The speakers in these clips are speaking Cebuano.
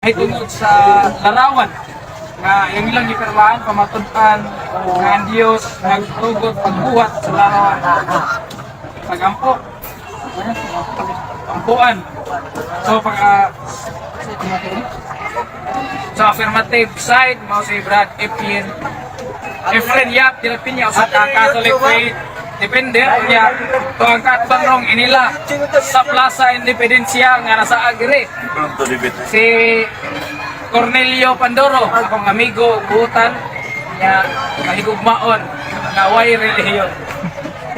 Ay tungod sa larawan nga yung ilang gipirmahan, pamatud-an nga ang Dios nagtugot pagbuhat sa larawan, pagampo, ampuan. So pag sa affirmative side, mao si Brad Efren Yap de la Peña, usa ka Catholic faith defender niya to ang katanong inila sa Plaza Independencia nga nasa Agri, si Cornelio Pandoro, akong amigo buutan nga mahigugmaon nga way relihiyon.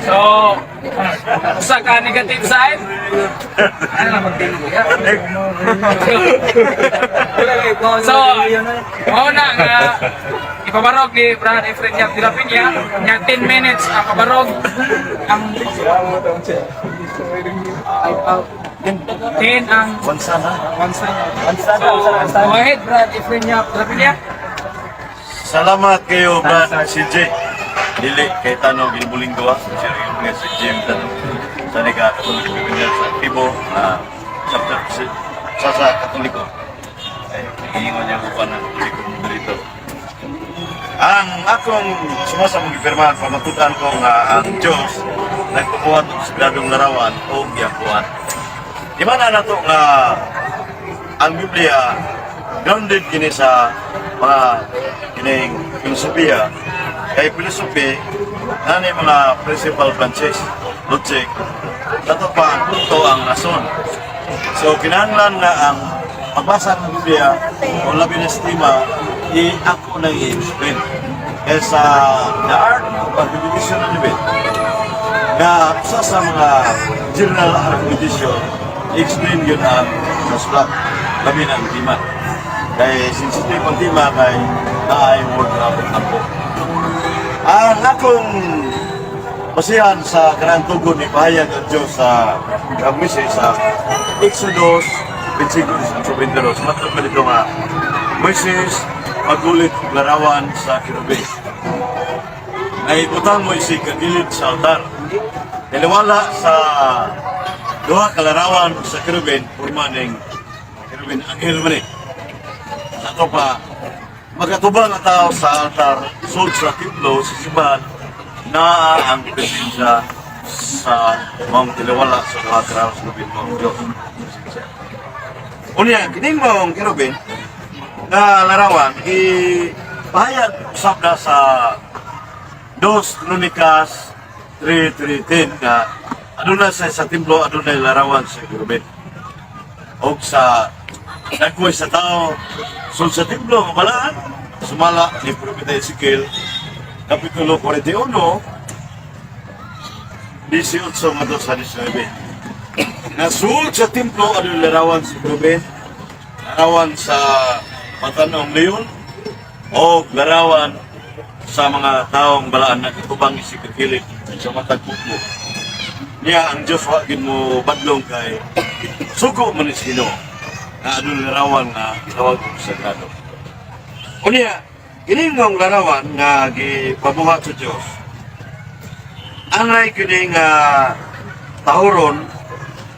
So, usa ka negative side, ano na magdili? So, mao na nga ipabarog ni Brad Efren Yap de la Peña nga 10 minutes ang pabarog, ang 10 ang Wansana. So, go ahead, Brad Efren Yap de la Peña. Salamat kayo, Brad CJ. Dili kay Tano Gilbuling Gawa. Sir, yung nga si Jim Tano. Sa nega Katoliko Defender sa Aktibo na chapter sa Katoliko. Ay, hihingon niya ko pa ng Katoliko dito. Ang akong sumasa mong gipirmahan, pamatudan ko nga ang Diyos nagpabuhat og sagradong larawan o giampuan. Di ba na nato nga ang Biblia grounded kini sa mga kining filosofiya, kay philosophy na ni mga principal branches, logic, kato pa ang punto, ang rason. So kinahanglan nga ang pagbasa ng Biblia o labi na sa tema i ako nang i-explain kaya sa The Art of Argumentation and Debate nga usa sa mga general argumentation, i-explain yun ang nasulat, labi na ang tema, kay sensitive ang tema, kay naay word nga ampo. Ang akong basihan sa kanang tugon ni pahayag ang Diyos sa Moises sa Exodus 25:22. Matod pa dito nga Moises magulit og larawan sa kerubin. Naibutang mo isi kagilid sa altar. Niliwala sa duha ka larawan sa kerubin, porma ning kerubin, anghel man eh. Ato pa, magatubang ang tao sa altar, sud sa templo, sa simbahan, na ang presensya sa maong tiliwala sa duha ka larawan sa kerubin, maong Diyos. Unya, kining maong kerubin na larawan, ipahayag usab na sa Dos Kronikas 3.3.10 nga aduna sa templo aduna larawan sa kerubin. Og sa nagkuhay sa tao sul sa templo nga balaan, sumala ni Propeta Ezekiel Kapitulo 41 18 ngadto sa 19 nga sul sa templo aduna larawan sa kerubin, larawan sa batan-ong leon o larawan sa mga taong balaan na katubang isi kagilid sa matag pukmo. Niya ang Diyos wa gid mo badlong kay sugo man ni sa Ginoo na adunay larawan nga gitawag og sagrado. Unya, kini mong larawan nga gipabuhat sa Diyos. Angay kini nga tahuron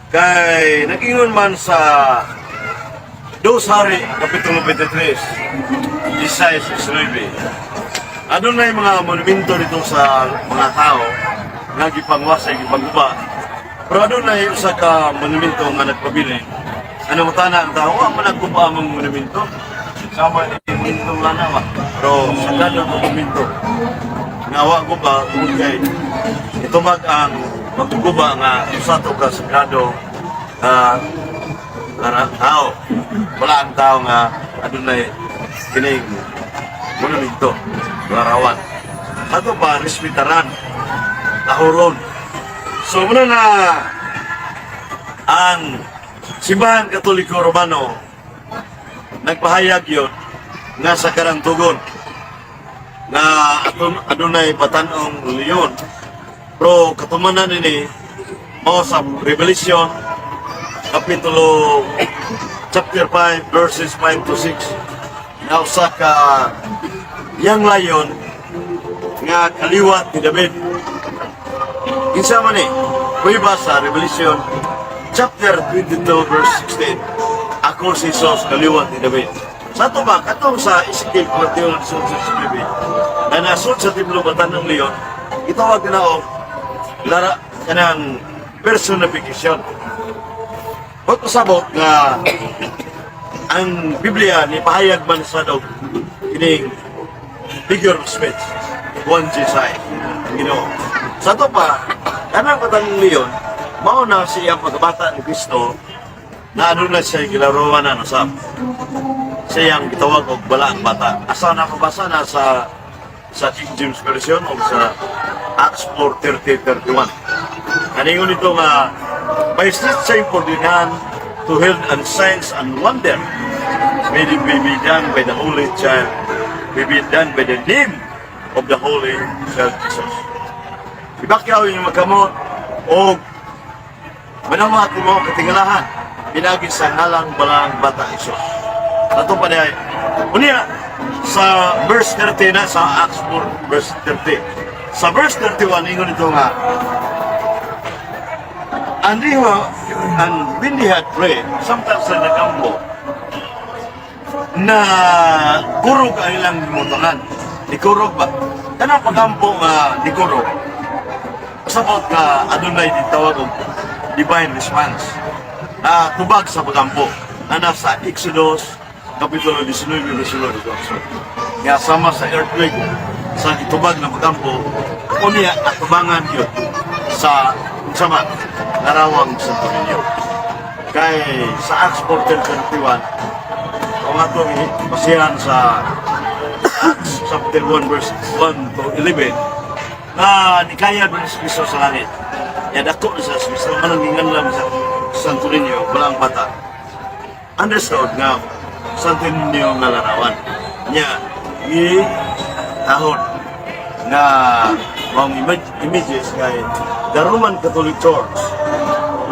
kay nag-ingon man sa Dos Hari, Kapitulo 23, 16, 19. Adunay mga monumento dito sa mga tao nga gipangwasay, gipangguba. Pero adunay usa ka monumento nga nagpabilin. Ano mutana ang tao, wa man nagguba ang mga monumento. Sama ni monumento lana ba. Pero sagrado ang monumento. Nga wa guba tungod kay itumag ang magguba nga usa to ka sagrado nga tao. Wala ang tao nga adunay kining monumento, larawan. Ato pa, respetaran, tahuron. So, muna na ang Simbahan Katoliko Romano nagpahayag yun nga sa karantugon nga adunay batan-ong leon, pero katumanan nini mao sa Revelation kapitulo chapter 5 verses 5 to 6 na usa ka young lion nga kaliwat ni David. Kinsa man ni? Kuiba sa Revelation chapter 22 verse 16. Ako Ako si Jesus, kaliwat ni David. Sa ato ba, katong sa Ezekiel 41:19, na nasud sa templo batanang leon, gitawag na og lara kanang personification. Huwag pasabot nga ang Biblia ni pahayag man sa og kining figure of speech, one Jesai, ang Ginoo. Sa ato pa, kanang batang leon, mao na siya pagkabata ni Kristo na ano na siya gilaruan na usab. Siyang gitawag og balaang bata. Asa na mabasa na sa King James Version o sa Acts 4:30-31. Kaningon nito nga, by such same for the to hold and signs and wonder may it be done by the Holy Child, may be done by the name of the Holy Child Jesus. Ibakyaw yung magkamot o manawat mo katingalahan pinagi sa ngalang balaang bata Jesus. Ato pa niya. Unya, sa verse 30 na, sa Acts 4 verse 30. Sa verse 31, ingon ito nga, and when they had prayed, sometimes sa nagambo, na kurog ang ilang gimutangan. Ni kurog ba? Kanang pagampo nga ni kurog, sabot ka adunay tawag og divine response na tubag sa pagampo na nasa Exodus Kapitulo 19 versikulo 18. Nga sama sa earthquake sa gitubag na pagampo, unya atubangan yun sa sama larawang sa Niño. Kay sa Acts 14:31, kung atong basihan sa Acts chapter 1 verse 1 to 11, na nikayad man si Kristo sa langit. Ya dako na sa Kristo, manang lang sa Santo Niño, walang bata. Understood nga Santo Niño nga larawan. Nya, gi tahod nga mga images kay the Roman Catholic Church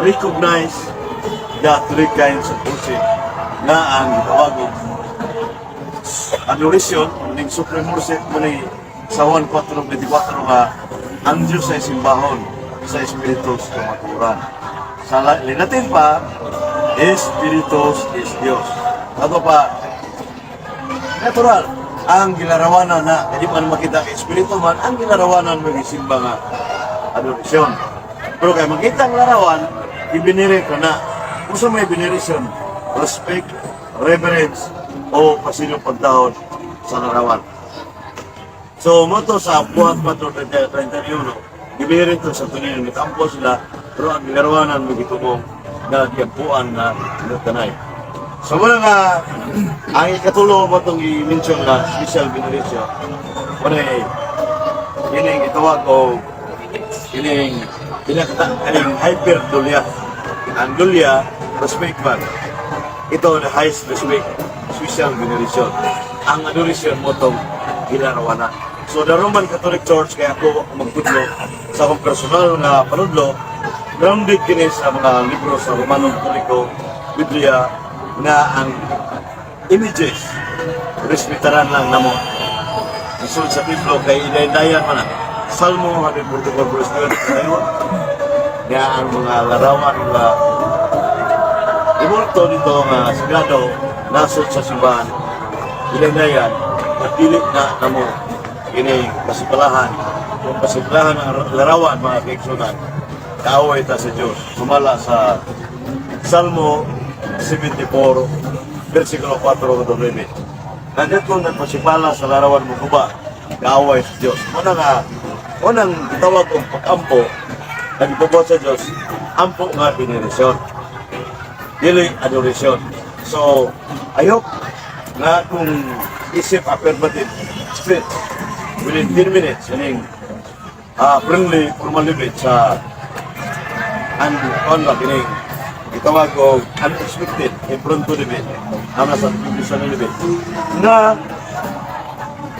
recognize the three kinds of worship na ang gitawag og adoration ning supreme worship mo ni sa Juan 4:24 nga ang Diyos ay simbahon sa Espiritu sa kamatuoran. Sa Latin pa, Espiritus is Dios. Ato pa, natural, ang gilarawanan na, hindi man makita kay Espiritu man, ang gilarawanan magisimba nga adorasyon. Pero kay makita ang larawan, ibinire ka na. Kung sa may veneration, respect, reverence, o pasinong pagtahod sa larawan. So, mo to sa buhat 4:31, gibiri to sa tunil, mitampo sila, pero ang gilarawanan mo gitubong na giampuan na tanay. So, muna nga, ang ikatulo mo itong i-mention na special veneration, muna kining itawag o kining pinakata kining hyperdulia. Ang dulia, respect man. Ito the highest respect, special veneration. Ang adoration mo itong gilarawanan. So the Roman Catholic Church, kaya ako magtudlo sa akong personal nga panudlo, grounded kini sa mga libro sa Romano Katoliko, Biblia, na ang images, respetaran lang namo. Isul sa templo kay idayan man na. Salmo 144 verse 9 tayo nga ang mga larawan nga ibulto dito nga sagrado nasod sa simbahan, idayan at dili na namo kini pasipalahan. Kung pasipalahan ang larawan, mga kaigsunan, kaaway ta sa Diyos sumala sa Salmo 74 versikulo 4 to 9. Nandito nagpasipala sa larawan mo guba, kaaway sa Diyos. Muna nga, unang gitawag og pag-ampo, nagbubuhat sa Diyos, ampo nga veneration. Dili adoration. So, I hope nga kung isip affirmative speech within 10 minutes, ining friendly formal debate sa and on ba kining gitawag og unexpected impromptu debate ama sa television debate na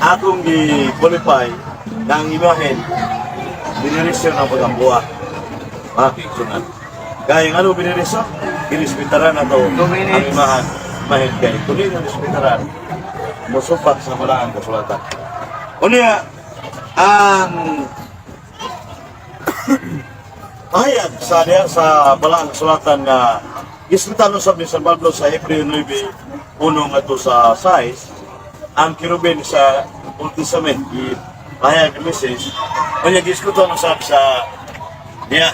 atong gi-qualify na ang imahen binerisyon ang pagambuha, mga kaigsunan. Kaya ano binerisyon? Ginespetaran na to 2 minutes. Ang imahan imahen kay kung di na respetaran, musupak sa balaang kasulatan. Unya, ang pahayag sa diha sa balaang kasulatan nga Gisgutan usab ni San Pablo sa Hebreo 9:1 ngadto sa 6 ang kerubin sa Old Testament gipahayag ni Moises. Unya gisgutan usab sa niya.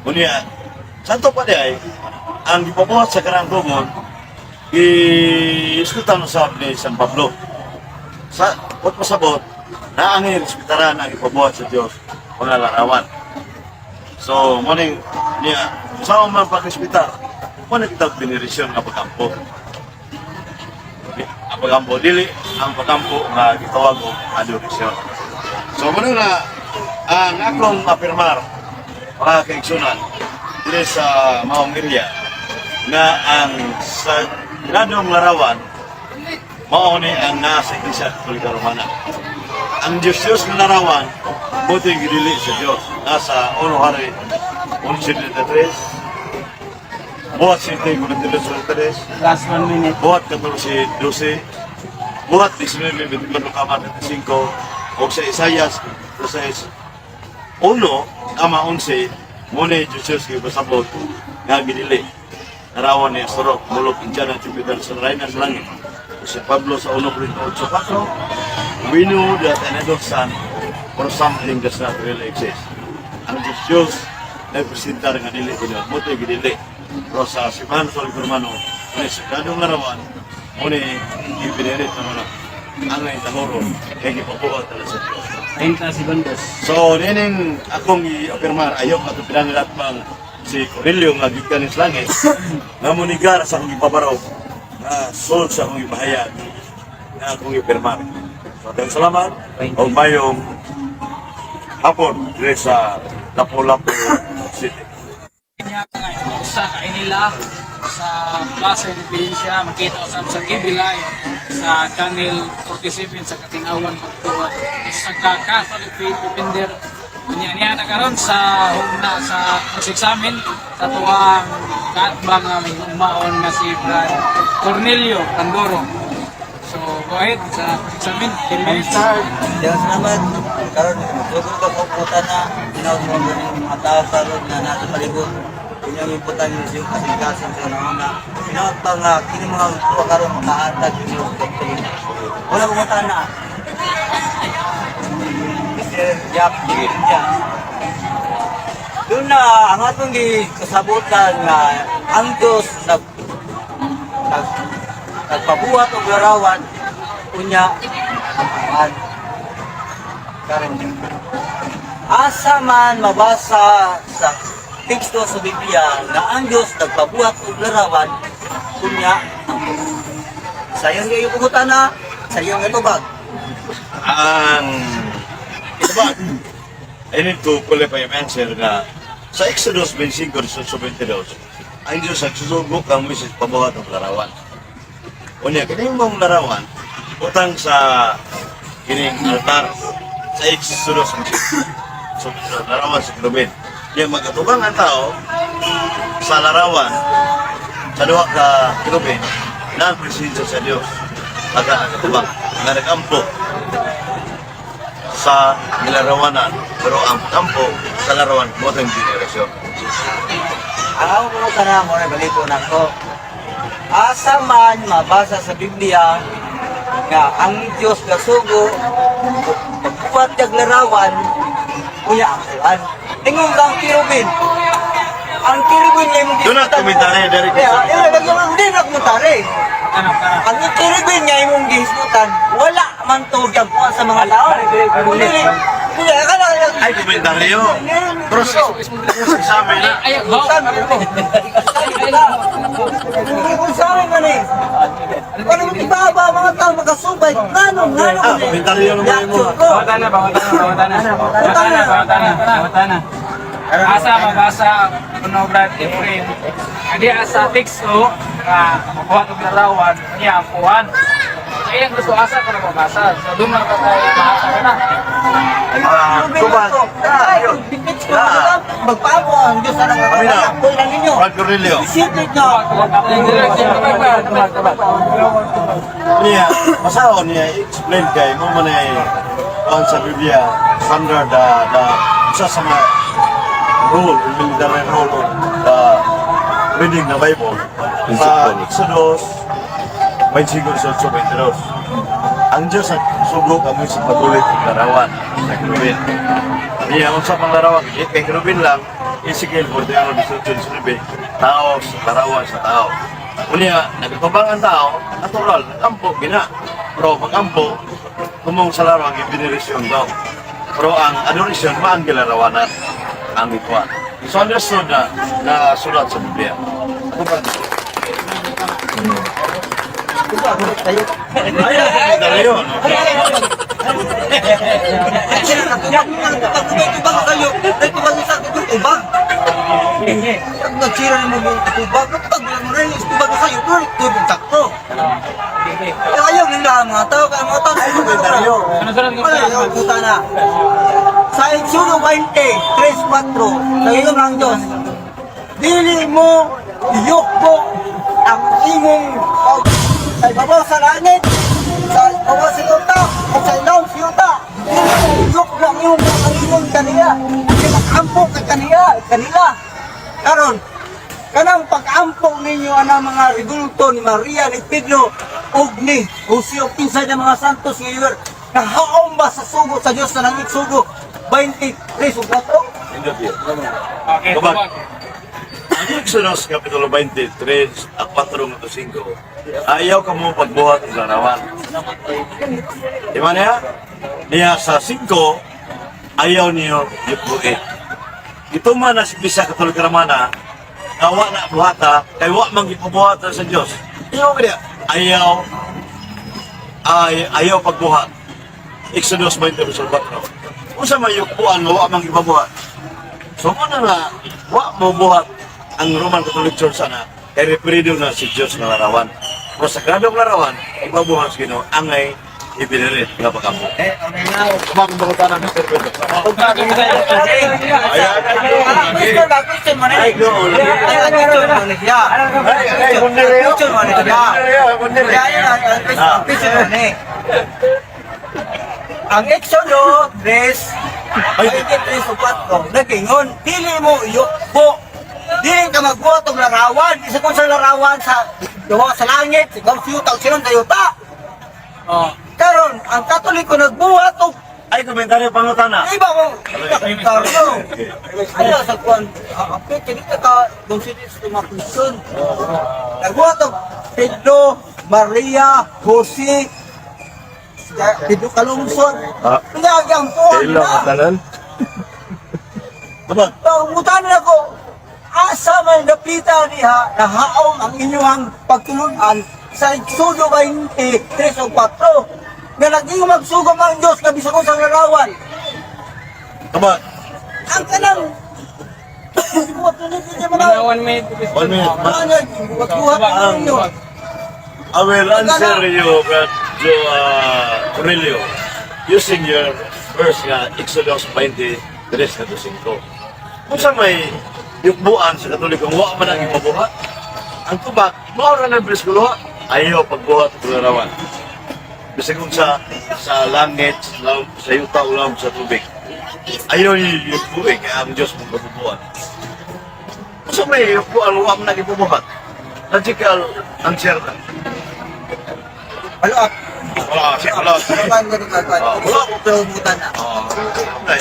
Unya santo pa di ay ang gipabuhat sa karang tugon, gisgutan usab ni San Pablo. Sa ut pasabot na ang respetaran ang ipabuhat sa Dios mga larawan. So, morning niya, sa man pagrespetar, mo na kitag venerasyon nga pagampo. Ang pagampo, dili ang pagampo nga gitawag og adorasyon. So, mo na ang akong apirmar, mga kaigsunan, dili sa maong area, nga ang sa gradong larawan, mao ni ang nasa Iglesia Katolika Romana. Ang Diyos-Diyos nga larawan, buti gidili sa Diyos. Nasa 1 Hari 11.33, Buhat 7.42.3, Last one minute. Buhat 14.12, Buhat 19.24 kama 35, o sa Isayas 6, 1, kama 11, muna yung Diyos gipasabot nga gidili. Larawan ni Astaroth, Molok, Indiana, Jupiter, sa Reyna sa langit. O si Pablo sa 1 Corinto 8.4, "We know that an idol stand for something does not really exist." Ang Diyos Diyos nagpresentar nga dili tinuod mo ito gidili. Pero sa Simbahan Katoliko Romano, muna sa gradong larawan, muna ipinirit na muna ang nahitahoro kay gipabuhat na sa Diyos. 30 segundos. So, nining akong i-apirmar, ayaw katupilan nila bang si Cornelio nga gikan sa langit, nga munigar sa akong ipabaraw, nga sulod sa akong ipahayag, nga akong ipirmar. So, daghang salamat, o mayong hapon, dire sa Lapu-Lapu City. Niya nga usa ka inila sa Plaza Independencia, makita usab sa TV Live sa Channel 47 sa Katingawan Magtuod, isa ka Catholic Faith Defender. Unya niya na karon sa hugna sa examen sa tuang kaatbang nga may umaon nga si Brad Cornelio Pandoro. So go ahead sa examen, 10 minutes. Kaya salamat. Karon sugod ka ko puta na tinawag mo ang mga tao karon nga nasa palibot. Inyong imputan yung siyong kasing-kasing sa una. Tinawag pa nga kini mga tuwa karon makahatag yung iyong doctrine. Wala pumunta na. Mr. Yap, niya. Doon na ang atong kasabutan nga ang Diyos nag nag nagpabuhat og larawan unya ang karon. Asa man mabasa sa teksto sa Biblia nga ang Diyos nagpabuhat og larawan unya ang Sayon kayo pangutana, sayon nga tubag. Ang iba, I need to qualify my answer nga sa Exodus 25:22, ang Diyos nagsusugo kang Moises pabuhat ng larawan. Unya, kining mong larawan, utang sa kining altar sa Exodus 25, so, larawan sa kerubin. Niya magatubang ang tao sa larawan sa duha ka kerubin na ang presensya sa Diyos. Aga nagatubang, nga nagampo sa nilarawanan, pero ang kampo sa larawan mo ang generasyon. Ang ako pangutana mo na balito nako. Asa man mabasa sa Biblia nga ang Diyos gasugo pagbuhat kag larawan unya ang kuan. Ingon ka ang kerubin. Ang kerubin nga imong Do not commentary, dari ko Yeah, yeah, hindi na komentary. Ano ka? Ang kerubin nga imong gihisgutan, wala man to gyampuan sa mga tao. Hindi, hindi, akala Ay, komentaryo. Cross, cross examine na. Ay, ay, go. Kung man eh. Ano mo ibaba mga tao makasubay? Ngano, ngano Ah, komentaryo naman mo. Bawatan na, bawatan na, bawatan na. Bawatan na, bawatan na, bawatan na. Asa mabasa kuno Brad Efrain. Adi asa teksto nga makuha og larawan niya ang kuan. Ay ang gusto asa ko na mabasa. So doon man ka tayo mahasa ka na. Ah, tubag. Magpaamo ang Diyos na Kami na. nang lang ninyo. Brad Cornelio. Isipin nyo. Niya, masao niya, explain kay mo man ay kuan sa Biblia, standard, the, isa sa mga rule, military rule, the Reading na Bible sa Exodus 25:22. Ang Diyos ang sugo kami sa patuloy ng larawan sa kerubin. Niya, unsa pang larawan? Kay kerubin lang, Ezekiel 41:18-19, tao sa larawan sa tao. Unya, nagkatubang ang tao, natural, nagampo, gina. Pero pag-ampo, tumong sa larawan, ibinerisyon daw. Pero ang adoration, maang gilarawanan ang ikuan. So understood na na sulat sa Biblia. Ano ba? Ay, ay, ay, yun. Tubag kayo. Ay, tubag sa tubag. Nagsira na mo tubag. Tubag mo rin. Tubag kayo. Tubag takto. Ayaw nila ang mga tao. Kaya mga tao. Komentaryo. Sunod-sunod ko. Ayaw, puta na. Sa Exodo 20, 3, 4, sa iyong ang Diyos, dili mo iyukbo ang imong sa ibabaw sa langit, sa ibabaw sa yuta, at sa ilawom sa yuta. Dili mo iyukbo ang imong kaniya. Pinag-ampo ka kaniya, kanila. Karon, kanang pag-ampo ninyo anang mga ridulto ni Maria, ni Pedro, ug ni Jose ug kinsay ng mga santos nga iwer, nahaom ba sa sugo sa Dios na nangit sugo 23 ug 4? Indot yun. Okay, Tubag. tubag. Ang Exodus Kapitulo 23, at 4 nga 5, ayaw ka mo pagbuhat ng larawan. Di ba niya? Niya sa 5, ayaw niyo yukbuin. Ito man na si Iglesia Katolika Romana, awa na buhata, kay wa man gipabuhatan sa Dios. Ayaw kaya, ayaw, ay, ayaw pagbuhat. Exodus 20, verse 4. Unsa may yukbuan nga wa man gipabuhat? So mo na nga, wa mo buhat ang Roman Catholic Church ana, kay referido na si Diyos nga larawan. Pero sa sagradong larawan, ipabuhat sa Ginoo angay ibinirit nga pagkampo. Eh, okay na. Kumang bangutan Mr. Pedro. Ang question ba? Question mo na. Ay, go. Ay, ang question mo na siya. Ay, ay, Ang question mo na siya. Kundere. Kaya yun, ang question mo na eh. Ang Exodo 3, 23 ug 4, nag-ingon, dili mo iyukbo. Dili ka magbuhat og larawan. Isa kung sa larawan sa gawa sa langit, sa gawa sa yuta, o sinon sa yuta. Oh. Karon, ang Katoliko nagbuhat og Ay, komentaryo pangutana. iba ko komentaryo. Ayaw sa kuan, apit kini ka dong sinis mga question. Nagbuhat og Pedro, Maria, Jose, Pedro Calungsod. Ah. Ang puan na. tanan. Tama. Pangutan na ko, asa man napita niya nahaom ang inyong pagtulunan sa Exodo 23 o 4 nga naging magsugom ang Diyos nga bisag sa larawan. Tama. Ang kanang buhat na ninyo mga Mga 1 minute. 1 minute. Ano, buhat na ninyo. I will answer you, Brad Joe Cornelio, using your verse nga Exodus 23 na 5. Kung sa may yukbuan sa Katoliko, wa man ang ipabuhat. Ang tubak, mao ra ng bersikulo, ayaw pagbuhat og larawan. Bisag kung sa langit, sa, laom, sa yuta o laom sa tubig. Ayaw yung yukbuin, kaya ang Diyos mong kabubuan. Kung sa may yukbuan, wa man ang ipabuhat. Logical answer na. Wala, Wala, siya, wala. wala, wala, Wala. wala, na. Ay,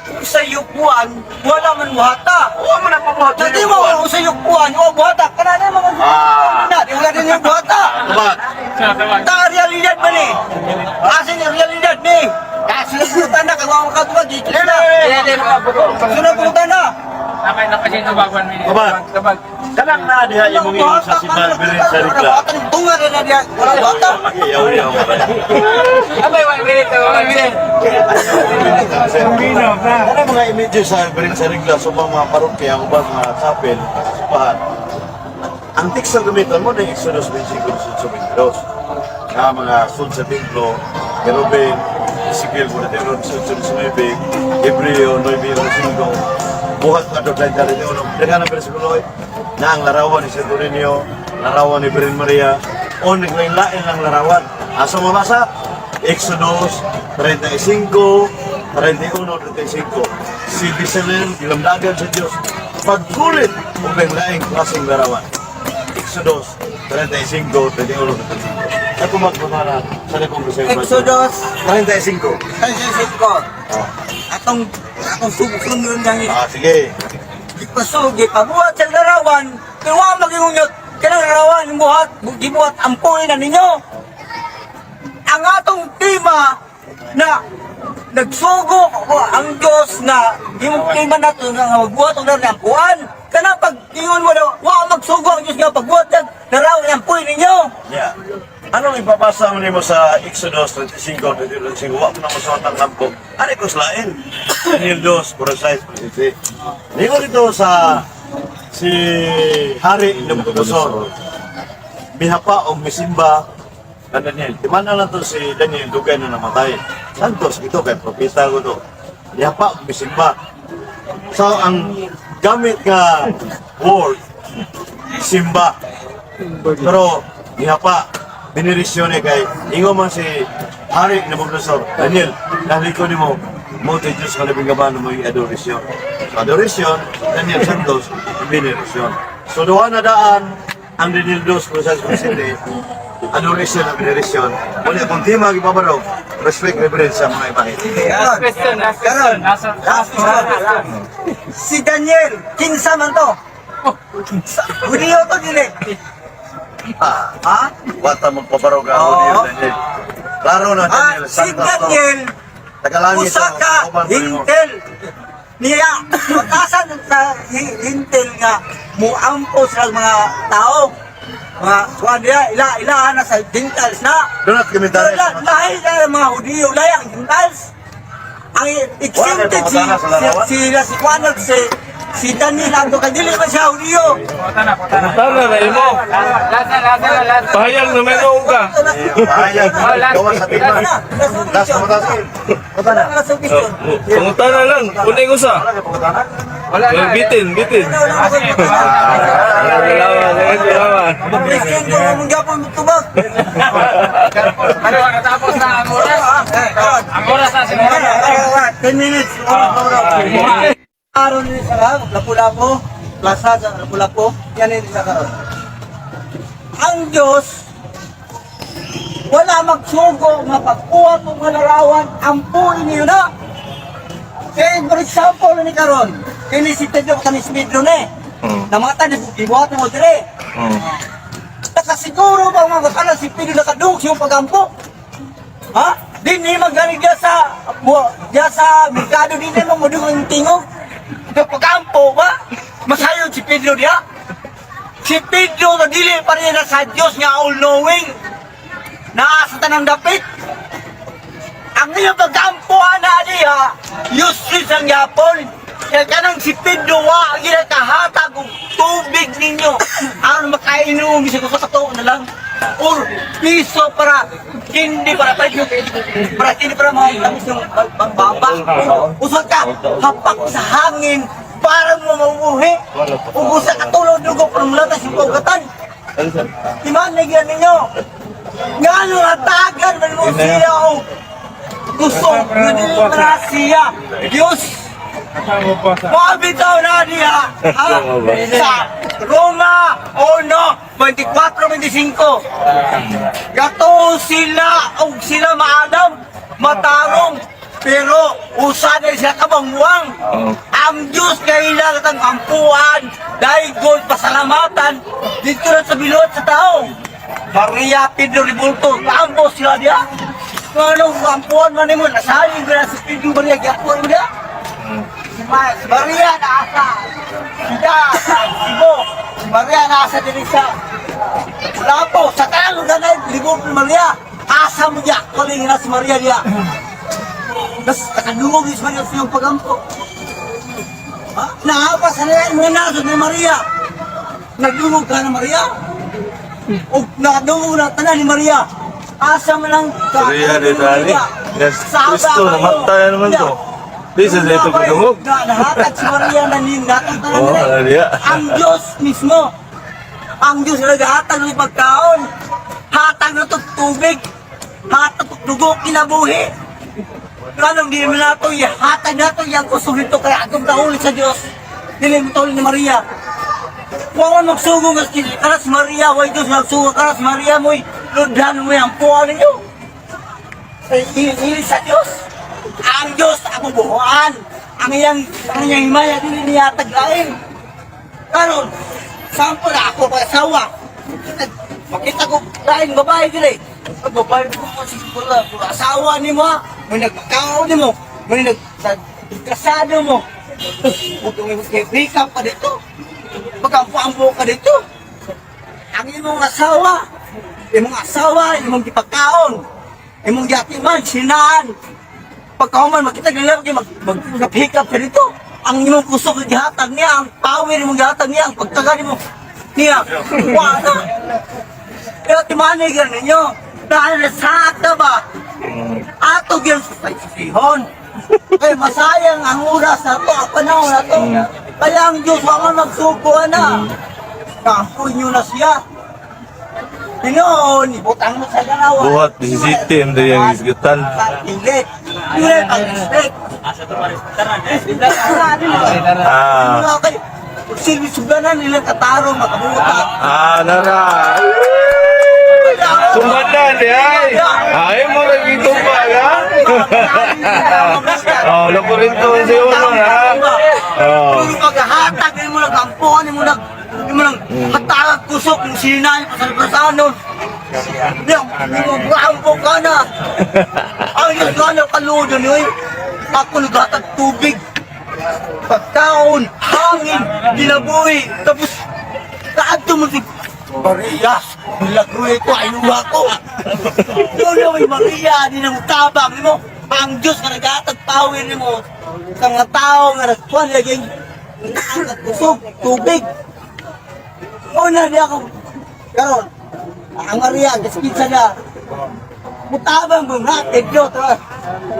Kung sa yukuan, wala man buhata. Wa man ang pabuhat sa Sa di mo, yukbuan. kung sa yukuan, o buhata, kanana mga na, di wala din yung buhata. Tubak. Tubag. Ta realidad ba ni? Asa ni realidad ni? Sunod pulutan na, kagawa ka tubag, dito na. Sunod pulutan na. Nakay nakay tubag 1 minute. Tubag. Tubag. Kanang na diha imong ingon sa simbahan birin sa Wala rigla. buhata, tunga na diha. Wala buhata. Yaw yaw. Abay 1 minute, 1 minute. Kanang mga images sa birin sa rigla sa mga parokya ubang mga chapel sa simbahan. Ang text na gamitan mo na Exodus 25 22. Nga mga sud sa templo, Kerubin, Ezekiel 41, 19, Hebreo 9, 5, buhat ka doon sa 31. Daghan ang bersikulo eh. Na ang larawan ni Santo Niño, larawan ni Virgin Maria, o naglain-lain ang larawan. Asa mo basa? Exodus 35, 31, 35. Si Bezalel, gilamdagan sa Diyos. Pagkulit og laing klaseng larawan. Exodus 35, 31, 35. Ako magpamana sa likong Bisaya. Exodus 35. 35. Oh. Atong sugod nang Ah, sige. ipasugi pabuhat sa larawan, pero wa magingunyot kanang larawan buhat gibuhat ampuin na ninyo. Ang atong tema na nagsugo ko ang Diyos na imong tema nato nga magbuhat og larawan ampuan. Kana pag ingon mo na wa magsugo ang Diyos nga pagbuhat ng larawan ampuin ninyo. Yeah. Anong ipapasa mo nimo sa Exodus 35, 35? Wa mo na mosuot ang lampo. Ano ko slain? Daniel 2, 46, 47. Ningo dito sa si Hari Nabucodonosor. Bihapa og misimba na Daniel. Timana lang to si Daniel, dugay na namatay. Santos, ito kay propeta ko to. Bihapa og misimba. So, ang gamit nga word, simba. Pero, gihapa, binirisyon ni kay, ingo man si Hari Nabucodonosor, Daniel, nahliko nimo, mo ti Diyos kalabing gaban mo yung adoration. So, adoration, Daniel Santos, binirisyon. So, duha na daan, ang Daniel 2, Cruzas Presidente, adoration at binirisyon. Wala akong tema, gibabarog, respect, reverence sa mga imahe. Karon, Question, last question. Last, last question. Si Daniel, kinsa man to? Hudiyo to dili. Ah, Ha? wata magpabarog ang Oo. Daniel, Daniel. Klaro na, Ah, Daniel si Santos. To. Daniel, Tagalangit usa to, ka uban pa nimo. hintel. Niya, matasan sa hintel nga muampo sa mga tao. Mga kuan niya, ila ilahan na sa Gentiles na. Do not commentary. Lahi na ang mga Hudiyo, lahi ang Gentiles. Ang exempted si Wala kay pangutana sa larawan? si si si kuan si si Daniel ang kay dili man siya Hudiyo. Puta na, puta na. Tama na imo. Last na, last na, last na. Pahayag na may noong ka. Pahayag. Gawa sa tema. Last na mataas. Pangutana. Last question. Pangutana lang. Kunay ko sa. Wala kay pangutana? Wala na. Bitin, bitin. Ah, sige, Salamat, salamat. Christian ko mong gapon tubag. Ano, natapos na ang oras. Ang oras na, sinura na. 10 minutes. Aron ni sa Lapu-Lapu, plaza sa Lapu-Lapu, yan ni sa karon. Ang Diyos wala magsugo nga pagkuha ng mga larawan, ampuin niyo na. Kaya for example ni karon, kini si Pedro kani si Pedro ni. Namata ni gibuhat mo dire. Nakasiguro ba mga kana si Pedro nakadungog siyang pagampo? Ha? Di ni magaling diya sa diya sa merkado di ni mo ang tingog. Pagampo ba? Masayod si Pedro diya. Si Pedro na dili pa rin na sa Diyos nga all knowing. Naa sa tanang dapit. Ang iyong pagampuan na diha, useless ang yapon. Kaya kanang si Pedro wa ang ginakahatag og tubig ninyo. Aron makainom sa katuo na lang. Or piso para hindi para tayo para hindi para mga yung pambaba. Usa ka hapak sa hangin para mo maumuhi. Ug usa ka tulog dugo para mulatas yung pagkatan. Iman na gyud ninyo. Ngano hatagan man mo siya og gusto nga dili man na siya. Diyos Mabitaw na diha ha? Sa Roma 1, 24-25. Gato sila og sila maadam, matarong, pero usa na siya kabangwang. Ang Diyos kay katang ampuan, dahil pasalamatan, dito na sa bilot sa tao. Maria Pedro Ribulto, ampo sila diha. Ano, ampuan man nimo, nasalig na si Pedro Maria, giampuan mo diha. Si Maria naasa. Sida sa Cebu. Si Maria naasa din sa Lapo. Sa tanang lugar na libog ni Maria. Asa mo niya. Kuling na si Maria niya. Nas nakadungog si Maria sa iyong pagampo. Ha? Naapa sa nila yung mga nasod ni Maria. Nagdungog ka na Maria. O nakadungog na tanan ni Maria. Asa mo lang ka. Maria de Dali. Yes, Saba Kristo, kayo. namatay naman to. Di sa ito kadungog. Na, nahatag si Maria na ninatag tanan Oo, nila. Maria. Ang Diyos mismo. Ang Diyos naghatag ng pagkaon. Hatag na itong tubig. Hatag itong dugo, kinabuhi. Anong di naman nato, ihatag nato yung kusog nito kaya atong kauli sa Diyos. Dili mo tol ni Maria. Wa man magsugo nga karas Maria, way Diyos magsugo karas Maria mo'y ludhan mo ang puwan ninyo. Ay, ili sa Diyos. Ang Diyos ako buhuan. Ang iyang himaya dili niya taglain. Karon, sample na ako pa asawa. Makita ko laing babae dili. Pag babae ko mo si pula, asawa nimo ha. May nagpakaon nimo, may nag kasado mo. Huwag kang may pa dito. Pagkampo-ampo ka dito. Ang imong asawa, imong gipagkaon, imong giatiman, sinaan. Pagkahuman, makita nila mag, mag, mag ka dito. Ang imong kusog gihatag niya, ang power imong gihatag niya, ang pagtaga nimo niya. Wala. Pero timanay ka ninyo. Dahil sa ata ba? Ato gyud sa sihon. Kaya masayang ang oras na to, ang panahon na to. Kaya ang Diyos, wala magsuko na. Kampo nyo na siya. Pinoon, ibutang mo sa ganawa. Buhat, 17, diri ang isgutan. Dili. Dili, pag-respect. Ah. Silbi suganan nila kataro makabuta. Ah, nara. Sumbanan di ay. Ay mo lagi tumbang ha. Oh, loko rin to si ulo ha. Oh. Puro paghahatag mo nang ampuan mo nang mo nang hatag kusok ng sinay pasal-pasanon. Di mo ampo ka na. Ang Diyos nga na kaludo niyo eh. Ako naghatag tubig. Pagkaon, hangin, kinabuhi. Tapos, kaadto mo si Maria, milagro ito, ayuha ko. Doon may Maria, di nang tabang mo. Ang Diyos nga naghatag power nimo sa mga tao nga nagkuhan laging kusog, tubig. Una di ako, karon, ang Maria, gaspitsa na, mutabang mo nga, Pedro, tara.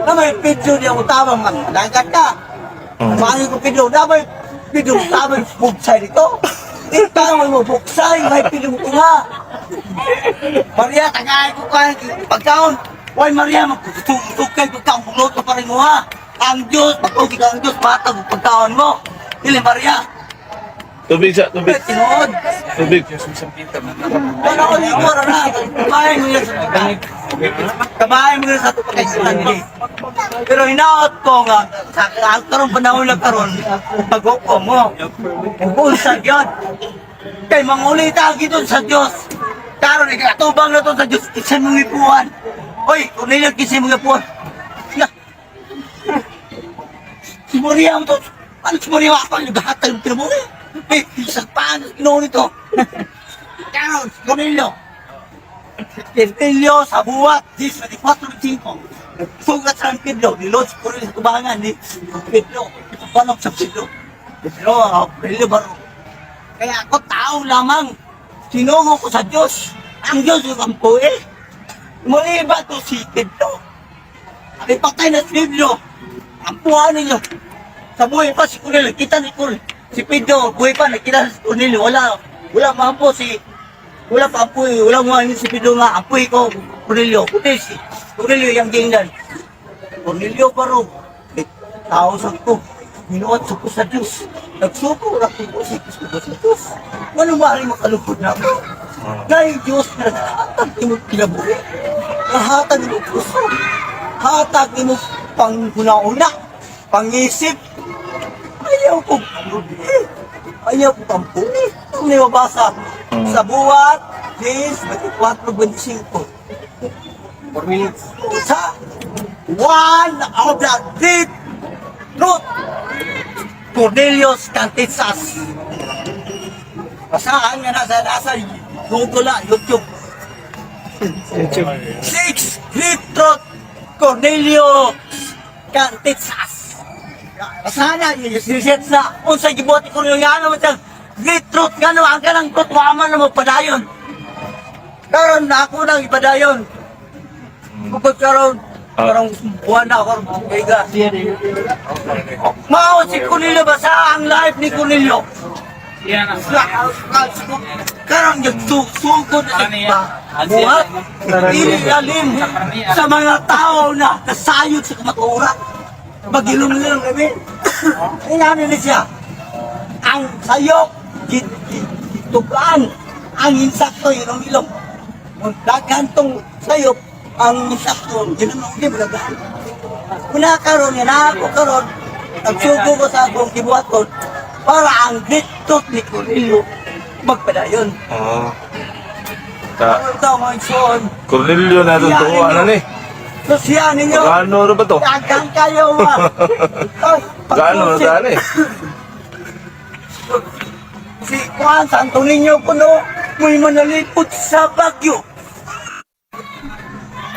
Na may Pedro diya mutabang man, dagat ka. Maano ko Pedro, na may Pedro mutabang buksay dito. Ikaw mo buksay, may Pedro nga. Maria, tagay ko ka, pagkaon. Why Maria, magtutukay pagkaon, buluto pa rin mo ha. Ang Diyos, pag-ugi ka ang Diyos, matag pagkaon mo. Dili Maria, Tubig sa tubig. tinuod. Tubig. Wala ko dito, na. Kabahay mo yan sa Kabahay mo yan sa pagkaisipan ni. Pero hinaot ko nga, sa ang karong panahon na karon, pag-uko mo, ubusan yun. Kay mangulita gito sa Diyos. Karon ikatubang na to sa Diyos, isa mong ipuan. Oy, Cornelio, kisa mong ipuan. Na. Si Maria mo to. Ano si Maria ako? Naghatag yung pinamuri. Eh, sa paano ginoon nito? Karon, Cornelio. Cornelio sa buwat, 10, 24, 25. Sugat sa Pedro, ni Lord Cornelio sa tubangan ni Pedro. Ipapanok sa Pedro. Pedro, ah, Cornelio baro. Kaya ako tao lamang. Sinungo ko sa Diyos. Ang Diyos yung kampo eh. Muli ba to si Pedro? Ay patay na si Pedro. Ang buwan ninyo. Sa buhay pa si Cornelio, kita ni Cornelio. Si Pedro, buhay pa, nakita si Cornelio. Wala, wala maampo si, wala pa ampoy, wala mo si Pedro nga, ampoy ko, Cornelio. Kundi si Cornelio yung gingnan. Cornelio paro, eh, tao sa ko, minuot sa ko sa Diyos. Nagsuko, nagsuko sa Diyos sa Diyos. Ano maaaring makalungkot na ako? Dahil Diyos na naghatag ni mo kinabuhi. Nahatag ni mo puso. Hatag ni mo panghuna-una, pangisip. Ayaw ko kampuni. Ayaw ko kampuni. Kung may mabasa sa buwat 10, 24, 25. 4 minutes. Sa one of the great truth, Cornelius Cantizas. Basahan nga nasa Google na, YouTube. YouTube. Six great truth, Cornelio Cantizas. Basahan na, siset na. Unsa gibuhat ni Cornelio nga naman siya. Great truth nga naman, ang kanang truth, wa man na magpadayon. Karon na ako nang ipadayon. Bukod karon, karong buwan na ako, kaiga. Mao si Cornelio, basa ang life ni Cornelio. Yan na. Karang nagsugod na sa buhat, dili alim sa mga tao na nasayod sa kamatuoran. Magilong-ilong kami. Inano ni siya. Ang sayop, gitugaan. Ang insakto, yun ang ilong. Kung daghan tong sayop, ang insakto, ginanong di mo daghan. Kuna karon nga na ako karon, nagsugo ko sa akong gibuhaton para ang great tooth ni Cornelio magpadayon. Oh. Ta Ang tao mga igsoon, Cornelio na itong tuwa na ni. Sosiyan ninyo. Gaano ra ba to? Daghan kayo ma. Ay, Gaano ra dali? Si Juan Santo Niño kuno muy manalipot sa Bagyo.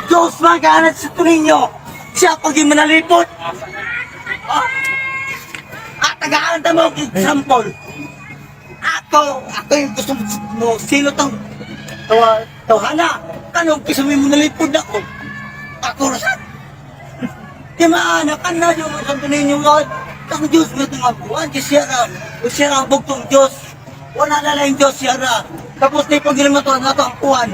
Diyos maganat sa Niño. Siya pag manalipot. Ah, at tagaan ta mo example. Ako yung gusto mo, sino tong tawa, tawhana. Kanong gusto mo manalipod ako? Ako rasan. Di maana ka na yung Santo Niño nga. Ang Diyos mo itong abuan, di siya ra. O siya ra ang bugtong Diyos. Wala na lang yung Diyos siya ra. Tapos di pag ginama to ang ato ang kuwan.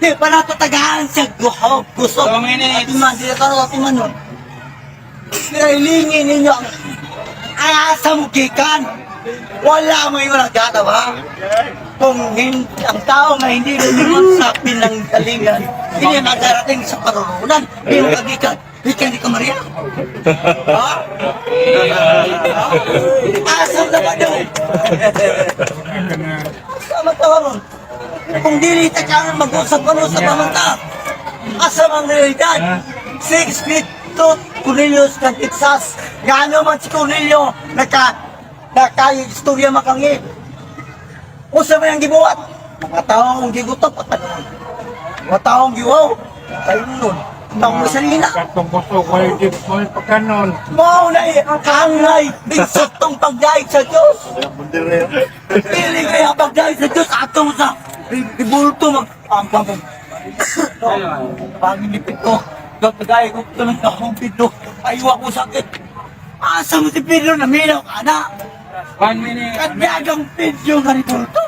Di pa nato tagaan siya guhog, gusto. 2 minutes. Ati man, di na karo ati man nun. Pero hilingin ninyo ang asa mo gikan. Wala mo yung nagkata ba? Kung hindi, ang tao nga hindi lumingon sa pinanggalingan, hindi magarating sa paroroonan, hindi mo kagikan. Ikan di ka Maria. Ha? Asa na ba daw? Asa man tawa ron? Kung dili ta karon mag-usap ano sa pamanta. Asa man realidad? 6 feet 2, Cornelius kan Texas. Gaano man si Cornelio naka istorya makangi. Usa man ang gibuhat? Mga taong gigutom patanon. Mga taong giwaw patanon. Taong may salina. Katong gusto ko yung jeep mo yung pagkanon. Mao na eh, ang kahangay, insaktong pagdahig sa Diyos. Pili kaya pagdahig sa Diyos, atong sa ribulto mag... Ang pang... Pangilipit ko. Pagdahig ko, ito lang akong Pedro. Ayaw ako sakit. Asa mo si Pedro, naminaw ka na. 1 minute. Kadagang Pedro nga ribulto.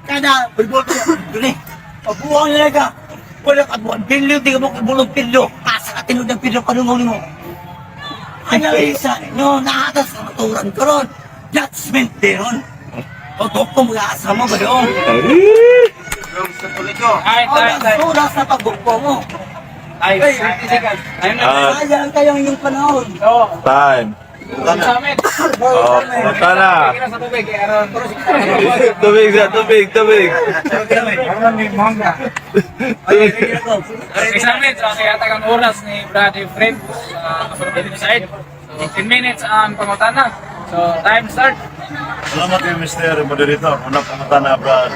Kada ribulto, doon eh. Pabuang nila ka. Wala ka buwan. Pedro, di ka mo kabulong Pedro. Asa ka tinod ng Pedro, kanungaw mo. Analisa ninyo, naatas na maturan ko ron. Judgment day ron. Totoo ko mga asama ba doon? Ay, tay, tay. Oras, oras na pagbuko mo. Ay, 30 seconds. Ayun na. Ah. Sayang kayong inyong panahon. Oo. Time. Sa amin. Oh, bata na. Tingin na sa tubig, eh, aron. Tubig sa tubig, tubig. Okay, sa amin. So, kaya ang oras ni Brad Efren sa affirmative side. So, 10 minutes ang pangutana. So, time start. Salamat kay Mr. Moderator. Una pangutana Brad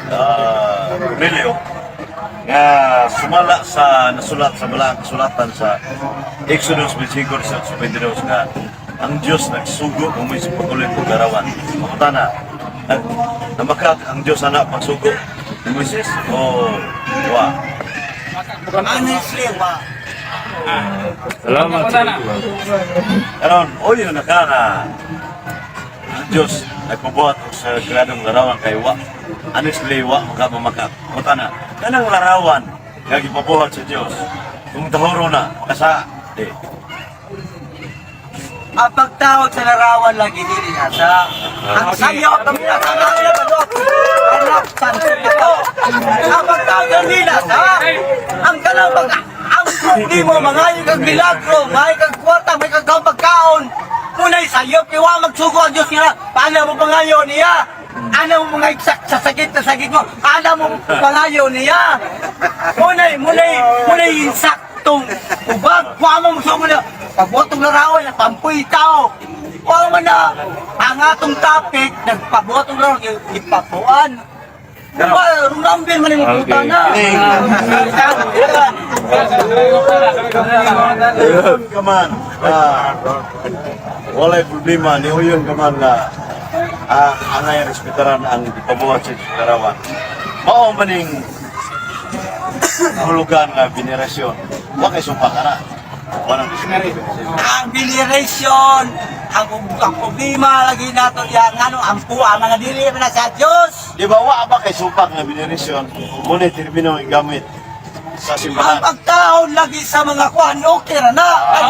Cornelio nga sumala sa nasulat sa balaang kasulatan sa Exodus 25:22 nga ang Dios nagsugo umoy sa pagkulit og larawan. Pangutana, namakak ang Dios ana pagsugo ni Moises o wa? Honestly, ma. Salamat. Pangutana. Karon, oyo na ka nga ang Diyos nagpabuhat og sa gradong larawan kay wa. Honestly, wa makamamakak. Pangutana, kanang larawan nga gipabuhat sa Diyos, kung tahoro na, makasa, di. Ang pagtawag sa larawan lagi dili asa. Ang sayo, kami na sa Anak, ito. Ang pagtawag ng nila sa ang kanang pag ang hindi mo mangayo kag milagro, may kag kwarta, may kag pagkaon. Munay sayo kay wa magsugo ang Dios niya. Paano mo pangayo niya? Ano mo mga sa sakit na sakit mo? Ano mo pangayo niya? Munay insaktong ubag. Wa mo magsugo niya. Pagbuhat og larawan, pampuy tao. Wa man na ang atong topic, nagpabuhat og larawan, ipapuan. Diba, rumambin man yung puta na. Uyon ka man, walay problema, ni uyon ka man na angay respetaran ang ipabuhat sa Diyos larawan. Mao maning kahulugan nga venerasyon. Wa kay sumpa ka na. Walang Ang veneration, ang problema lagi nato yang ano, ang puwa, mga dili man na sa Diyos. Di ba wa ba kay supak nga venerasyon? Muna termino ang gamit sa Ang simbahan. pagtaon lagi sa mga kuan, okay ra na. Ay,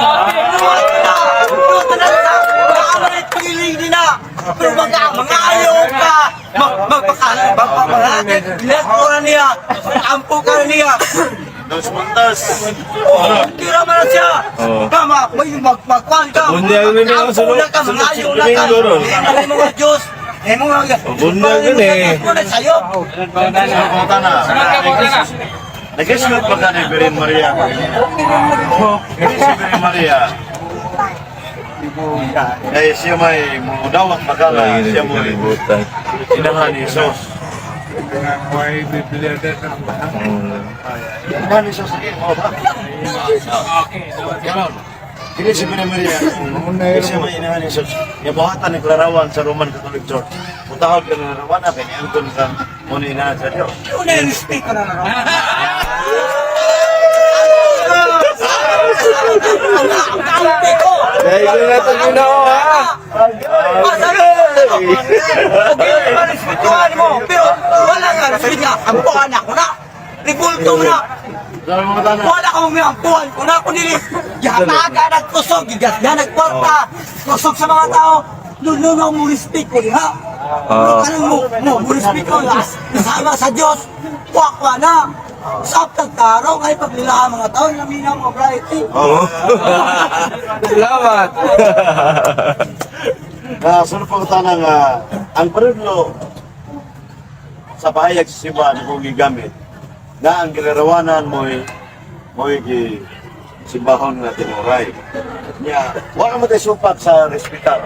luwat na. Luwat na sa kaamalit pagiling din na. Pero mga mangayo ka, magpakala, magpapalaki, ko na niya, ampo ka na niya. Dos puntos. Oh, tira man na siya. Oo. Tama, may magpagkuhan ka. Bunyag na niya, Ampo sunod- na ka, sunod mangayo si na ka. Domingo ron. Ay, mga Diyos. Ay, mga Bunyag yun eh. Mo na sa'yo. Sunod ka na. Sunod ka po na. Nag-isgot pa ka ni Birin Maria. Kini si Birin Maria. Kaya siya may mudawat makala, siya mo Kalibutan. inahan ni Jesus. Inahan ni Jesus, sige, mo ba? Okay, Karon. Kini si Birin Maria. Kaya siya may inahan ni Jesus. Nga buhatan ni klarawan sa Roman Catholic Church. Mutahod ka na larawan na, kaya ni Anton sa muna inahan sa Diyos. Una yung respeto na naroon. Ang kaampi ko. Dahil ko na ito ginoo ha. Okay, naman respetuhan mo. Pero wala nga respeto nga. Ampuhan ako na. Ribulto mo na. Sabi mo na. Wala ka may ampuhan ko na. Kundi gihatagan at kusog, gigasgan at kwarta. Kusog sa mga tao. Doon na mo respect ko diha. Oo. Ano mo respect ko kasama sa Diyos. Wakwa na. Sa tagtarong ay paglila ang mga tao, lamina mo, bright. Oo. Salamat. Na sunod pa ko nga ang parudlo sa pahayag sa simbahan kung gigamit na ang gilarawanan mo'y mo'y gi simbahon nga tinuray. Nya, wa ka matay supak sa respitar.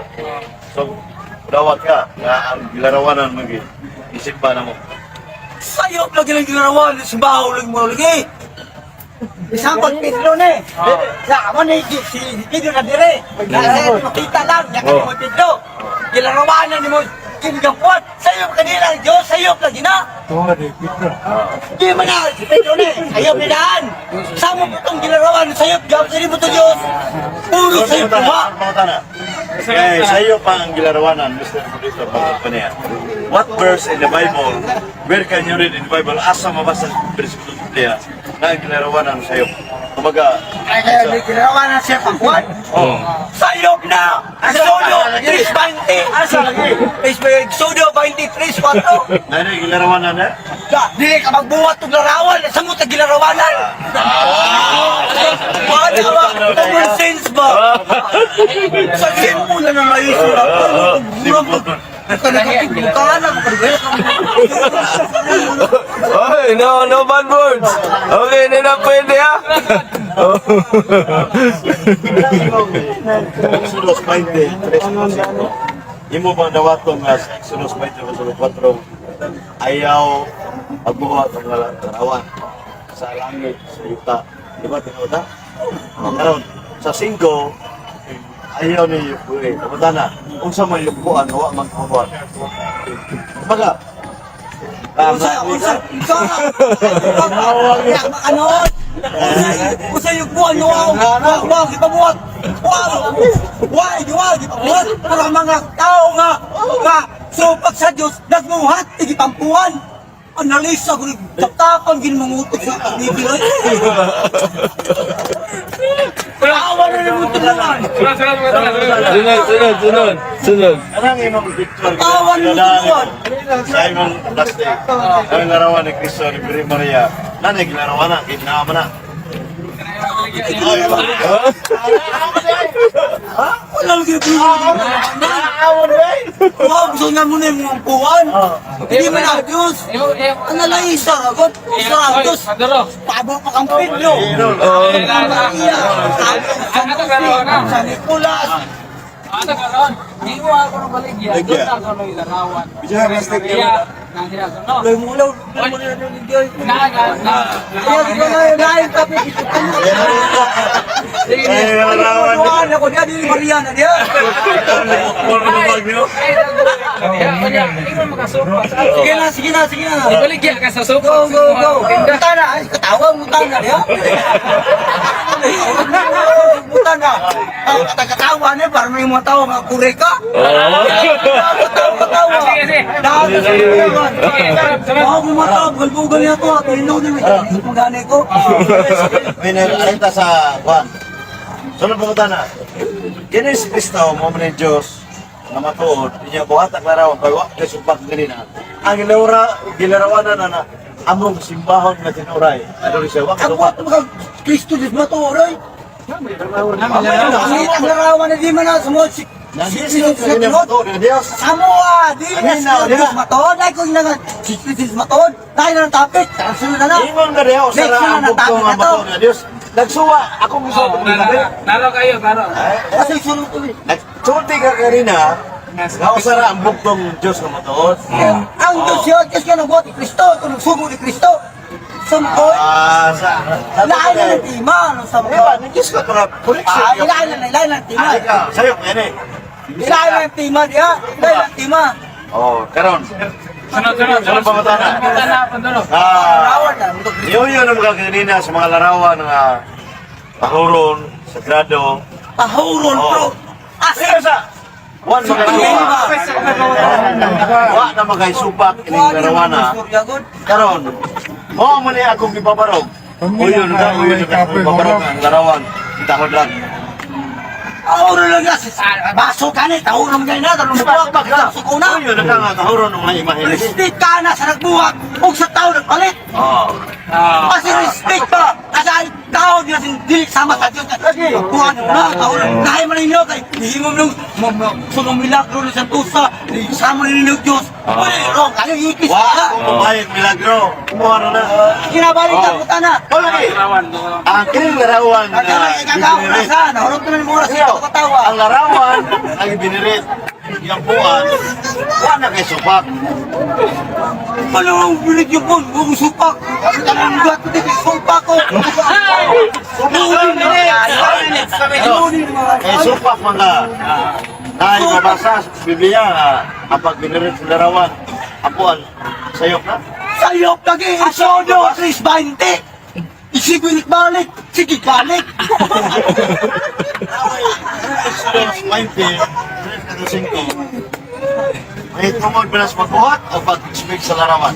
So, dawat ka nga ang gilarawanan mo gi isimba na mo. Sayop lagi lang ginarawan, simbaho lagi mo lagi. Isang pag Pedro na eh. Sa amo ni si Pedro na dire. Nasa makita lang, nya kani mo Pedro. Gilarawanan nimo kinigampuan. Sayop kanila ang Diyos, sayop lagi na. Di man na si Pedro na eh. Sayop ni daan. Sa mo putong gilarawan, sayop gam sa mo to Diyos. Puro sayop ha. Eh, sa iyo pa ang gilarawanan, Mr. Producer, bakit pa niya? What verse in the Bible, where can you read in the Bible, asa mabasa sa bersikulo sa Biblia, na ang gilarawanan sa iyo? Kumbaga, Kaya may gilarawanan siya pangkuan. Oh. Sayop na! Exodo 3.20! Asa lagi? Exodo 23.4. na yung gilarawanan na? Da, dili ka magbuhat og larawan, sa mo ta gilarawanan. Wala ba? Common sense ba? Sa simple na nang ayos na. Murag nagkakapigbukaan ako Oy, no, no bad words. Okay, hindi na pwede ha. Oh. Exodus 23.5. Imo bang dawaton nga sa Exodus 20:4 ayaw pagbuhat ang larawan sa langit, sa yuta. Di ba tinuod na? Karon sa 5 ayaw ni Yukue. Kamusta na? Unsa man yukuan, wa man kuwan. Kumbaga, Usa, usa, usa. Ano? Usa yung buwan, wow, wow, wow, ipabuhat. Wow, wow, wow, ipabuhat. Pero ang mga tao nga, nga, supak sa Diyos, nagmuhat, igipampuan. Analisa ko, taptapan, ginmungutok sa pagbibiloy. Awa na ni mo tulungan. Sunod, sunod, sunod, sunod. Sunod, sunod, sunod. Sunod. Anong imong picture? Awan mo tulungan. Sa imong plastic. Ang larawan ni Cristo ni Virgen Maria. Nanay gilarawan na, ginawa na. Wala lang ginagawa. Wow, gusto nga muna yung mga ampuan. Hindi man na Diyos. Analisa, agad. Sa Diyos. Maduro. Pabo pa kang Pedro. Oh. Maria, San Jose, San Nicolas. Ano karon? Di mo ako nang baligya. Doon ako nang ilarawan. Maria, nang hiya ko, no? Lay mo lang, lay mo lang ng Diyos. Na, na, na. Kaya di ba na yung kape? Sige. Eh, larawan. Ano ako diya, di Maria na diya. Ay, kanya, kanya. Ikaw makasupak. Sige na, sige na, sige na. Ibaligya ka sa supak. Go, go, go. Muta na, ay, katawa, muta na diya. Muta na. Ang katakatawa niya, parang may mga tao nga kure ka. Oh. Katawa, katawa. Sige, sige. Dahil sa katawa. Sige, sunod, sunod. Ako kumatawa, bugal-bugal niya to. Tuloy na may magani ko. May narita sa kuan. Sunod pa na. Kini si Kristo mo man ni Dios. nga matuod, inya buhat ang larawan kay wa kay supak ganina. Ang gilawra gilarawanan na na among simbahon nga tinuray. Ano siya wa kay Ang supak. buhat mga Kristo Diyos matuoray. Ang larawan na di man na sumuot si si Kristo Nandito Diyos matuod. Diyos. Samoa, di na Amina, si Diyos matuod. Ay kung nga si Kristo Diyos matuod. Tayo na ng topic. Sunod na na. Ingon ka diha Next usara na ang na bugtong topic nga na to. matuod nga Dios. Nagsuwa ako gusto Oh, nalo kayo, klaro. Kasi sunod ko eh. Nagsulti ka kanina nga usara ang bugtong Dios nga matuod. Ang Diyos yun, kasi nga nagbuhat ni Kristo, kung nagsugo ni Kristo. Sumkoy, Ah, sa sa lain na ng tima. Ano sa Di ba, nang Diyos ka para correction. Ah, ilain na, ilain na ng tima. Ay, ka, sayo, yan eh. Ilain na ng tima, diya. Ilain na ng tima. Oh, karon. Sunod, sunod, Sunod pa matana. Matana, pandulo. Ah, Larawan na. Untuk yun yun ang mga kanina sa mga larawan nga pahuron, sagrado. Pahuron, bro. Asa Pero sa one mga Wa na mga supak ining larawan na. Karon, mao man ni akong gipabarog. Uyon ka, uyon ka, gipabarog ang larawan. Itahod lang. Pahuron lang yan. Baso ka ni, tahuron ka na. Talong buwak, pagkasuko na. Uyon na ka nga kahuron ang mga imahe. Respect ka na sa nagbuwak o sa tao nagpalit. Oh. Ah. Kasi respect ba? Kasi ang tao nila dili sama sa Diyos. Buwan na, tao Dahil man ninyo kay hihimom nung sunong milagro ni Santosa, sama ninyo ng Diyos. Uy, wrong kayo ikis Wa ka. kung mabayag milagro. Kumuha na na. Kinabalik ka Oh. puta na. Wala eh. Larawan. Ang kining larawan na Kaya ikaw ibinirit. sa nahurot na ni oras ito katawa. Ang larawan ang ibinirit. Yung puan, wa na kay supak. Ano ang bilig yung phone? Huwag supak. Ang gat ko dito, supak ko. Kay supak mga na mabasa sa Biblia nga ang pagbinirit sa larawan, ang puan, sayop na. Sayop lagi, Exodo 3:20. Isipin balik, sige balik. Exodus 20, 3-5. May tungod ba na sa pagbuhat o pag-expect sa larawan?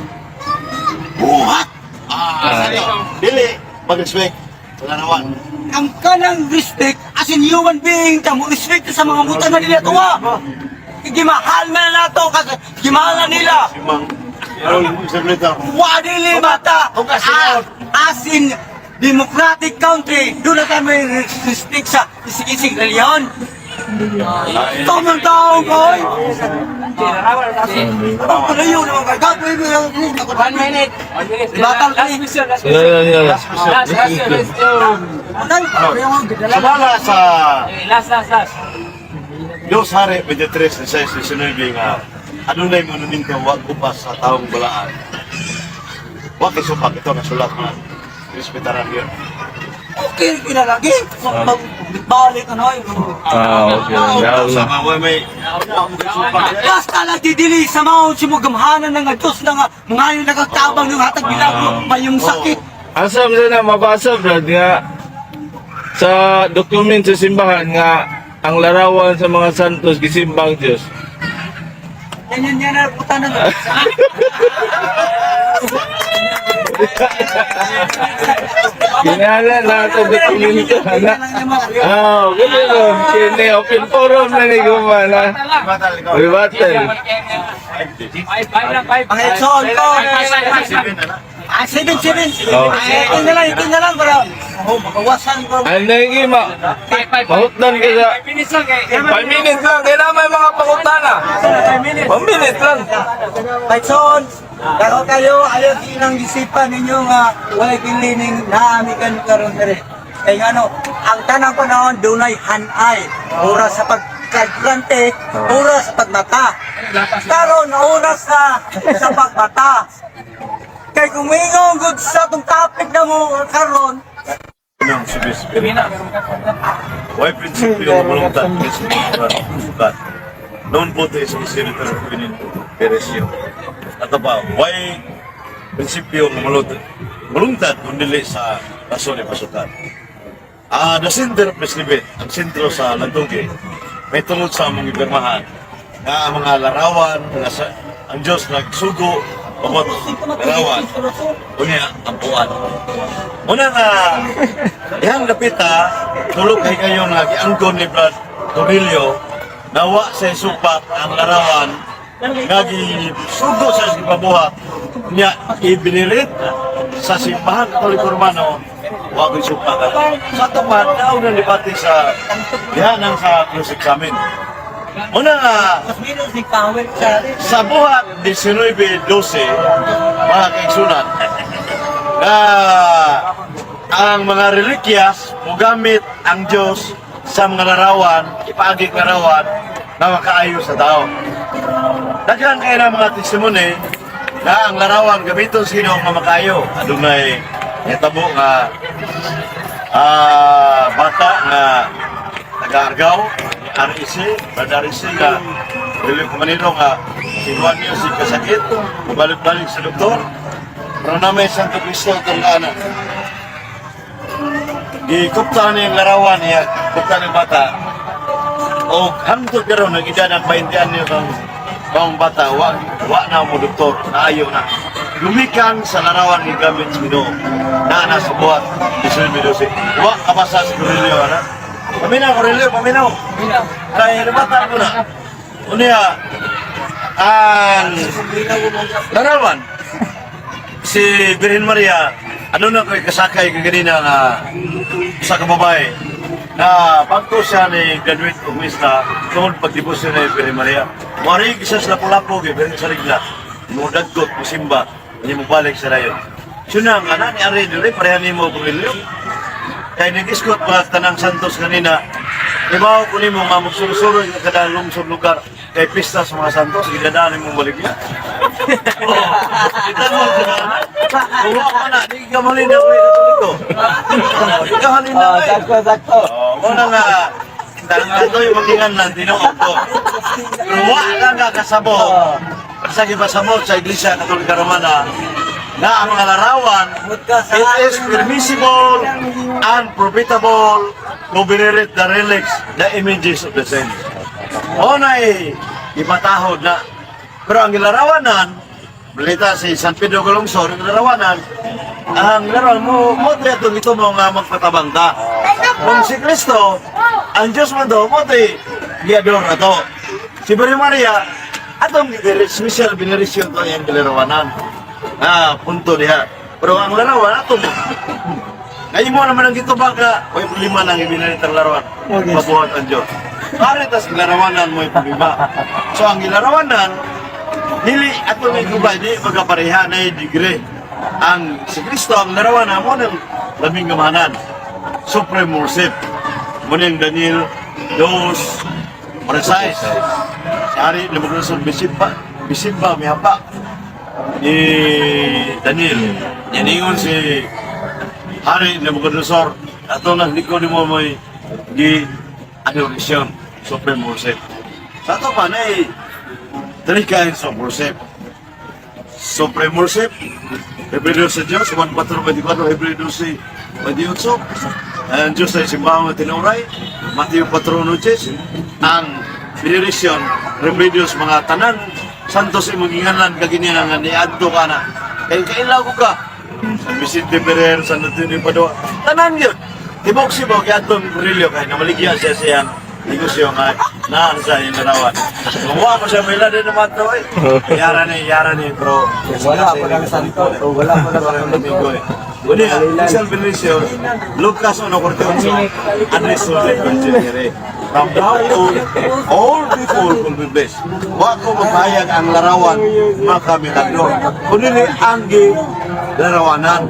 Buhat! Ah, sayo. Dili, pag-expect sa larawan. Ang kanang respect as in human being ta mo respect sa mga muta na nila tuwa. Gimahal man na nato kasi gimahal na nila. Si Mang, Errol, Serlita. Wadili mata. Kung kasi out. As in democratic country, doon na tayo may respect sa isig-isig reliyon. Tamang tao ko, oy. Ang palayo naman kayo. Gagawin mo yung 1 minute. 1 minute. Batal Last question, last Yeah, question. yeah, yeah. Last, last question. Sumala sa Eh, last, last, last. Diyos Hari 23, 16, 19 nga adunay monumento wag upas sa taong balaan. Wag kay supak ito nasulat na respetaran yun. Okay, pinalagi. Balik ano ay. Ah, okay. Yaw Sa na. mga way may supak. Basta lang didili sa maon si mo gamhanan ng Diyos na nga mga nagagtabang ng hatag milagro mayong sakit. Asam sa na mabasa brad nga sa document sa simbahan nga ang larawan sa mga santos gisimbang Dios. Yan yan yan na puta na. Kinala na ito dokumento na. Ah, ganun no. Kini open forum na ni gumana. Rebattle. Five, five lang, five. Ang Exxon ko. Five, five, five, five. Ah, 7, 7. Oh. 18 na lang para oh, makawasan ko. Ay nagi ma Five, five, five. mahutdan ka sa 5 minutes lang kay. 5 minutes lang kailangan may mga pangutana. 5 minutes. 1 minute lang. Paitson, dako kayo ayaw kinang gisipan ninyo nga walay kilining naamikan karon dere. Kay ngano, ang tanang panahon dunay hanay, oras sa pagkagrante, oras sa pagmata. Karon oras na sa pagmata. Kay kung moingon gud sa atong topic na mo karon, Nang si Espiritu. Why prinsipyo ng voluntat, prinsipyo ng sukat. Non pote sa espiritu ng pinin peresyo. At pa, why prinsipyo ng voluntat kung dili sa rason ni pasukan. Ah, the center of Mislibet, ang sentro sa Lantugi, may tungod sa among gibirmahan na ang mga larawan, nga sa, ang Diyos nagsugo, babot larawan, unya ang puan. Una nga, ihang dapita, tulog kay kayo nga giangkon ni Brad Torillo, Nawa sa supak ang larawan nga gisugo sa gipabuhat niya ibinirit sa Simbahan Katoliko Romano, wa ko'y supak ato. Sa tupan, nauna debate sa dihanang sa cross examine. Una nga, sa Buhat 19:12, mga kaigsunan, na ang mga relikyas mugamit ang Diyos sa mga larawan, ipaagik larawan na makaayo sa tao. Daghan kay na mga testimony na ang larawan gamiton sa Ginoo nga makaayo. Adunay nitabo nga bata nga taga-Argao, REC, Brad REC nga dili ko Manilo nga si Juan niyo si kasakit, mabalik-balik sa doktor. Pero na may Santo Cristo itong ana. Gikupta niya ang larawan niya, kupta ng bata. O hangtod karon nag-edad ang 20 niyo kang kang bata, wa na mo doktor, naayo na. Gumikan sa larawan ni gamit sa Ginoo. Na na sa Buhat 19:12. Wa kabasa si Cornelio, ana. Paminaw, Cornelio, paminaw. Kaya bata ko na. Unya, ang larawan, si Virgin Maria, ano na ko'y kasakay kaganina nga sa kababae na pagto siya ni graduate og mista tungod pagdebosyon ni Virgin Maria. Mari isa sa Lapu-Lapu kay Virgin Sarigla, mo dagkot mo simba, niya mo balik sa rayon. Siya na nga na ni Ari diri pareha nimo Cornelio. Kay nag-iskot mga tanang santos kanina, ibaw ko nimo nga magsulsuloy ka kada lungsod lugar kay pista sa mga santos, gidadaan nimo baligya. Oo. Kita mo sa Kuha ka na, di ka mali na kuya Katoliko. Oo, di ka mali na Ah, kuya. sakto, sakto. Oo, mo na nga, tanong yung magingan lang, tinuod ko. Pero wa lang ka kasabot. Sa gibasabot sa Iglesia Katolika Romana, na ang mga larawan, it is permissible and profitable to venerate the relics, the images of the saints. O na eh, ipatahod na. Pero ang ilarawanan, balita si San Pedro Galungsod, ang ilarawanan, ang larawan mo, mo itong ito mo nga magpatabang ta. Kung si Kristo, ang Diyos man daw, mo ito giador na to. Si Maria Maria, atong special benerisyon to ang ilarawanan. Ah, punto diha. Pero ang larawan, atong ngayon mo naman ang gitubag ka, may problema nang ibinalit ang larawan. Mabuhat ang Diyos. Pare tas gilarawanan mo yung problema. So ang gilarawanan, dili ato may gubay, di magkapareha na yung degree. Ang si Kristo, ang larawanan mo ng labing gamanan. Supreme worship. Mo niyang Daniel 2, precise. Si Ari, Nebuchadnezzar, bisimba, bisimba, mihapa. Ni Daniel, yaningon si Hari Nebuchadnezzar, ato na likod mo mo'y gi adoration, supreme worship. Sa ato pa na eh, three kinds of worship. Supreme worship, Hebreo sa Diyos, 1:4-24, Hebreo 12, 28. Ang Diyos ay simbahang na tinuray, Mateo 4:9, ang benediction, remedios, mga tanan, santos imong ginganlan kaginyan nga niadto ka na. Kay kailaw ko ka, San Vicente Ferrer, San Antonio Padua, tanan yun. Tibok sibok, yatong Murillo, kay namaligya siya siyang negosyo nga naan sa iyong larawan. Kumuha ko siya, may din naman to eh. Yara ni, pero Wala pa lang santo. O, wala pa lang Amigo eh. Uni, Isal Benicio, Lucas 1:48, Andres Soler, Virgin From now on, all people will be blessed. Wa ko mapayag ang larawan, makamilagro. Kundi ni ang larawanan,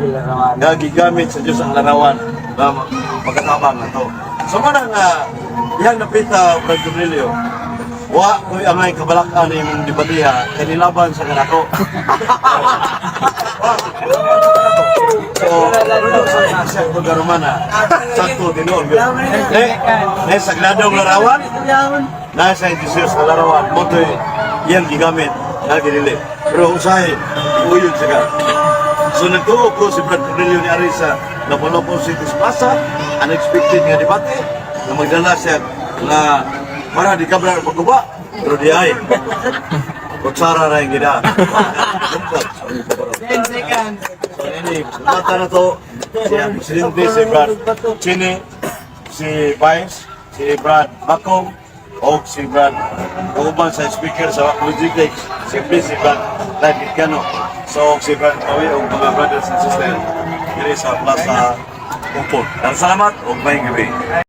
nga gigamit sa Diyos ang larawan, na magkatabang na to. So mana nga, iyang napita, Brad Cornelio, wa ko'y angay kabalakan imong debatiha, kay nilaban sa kanako. So, ano sa Iglesia Katolika Romana, sakto tinuod yun. Ne, ne, sagradong larawan, nasa Jesus na larawan, mo to'y iyang gigamit, na ginili. Pero usahay, uyon siya ka. So nagtuo ko si Brad Cornelio ni Arisa na Lapu-Lapu City Plaza, unexpected nga debate, na magdala siya nga para di kabra ang pagkuba, pero di ay. Kutsara na yung gina. 10 seconds. So, ini, bata na to, si ang presidente, si Brad Chini, si Vice, si Brad Bakong, Og si Brad kauban sa speaker sa apologetics, siyempre si Brad Life Kano. So og si Brad Pawi og mga brothers and sisters diri sa Plaza Upol. Salamat og maayong gabi.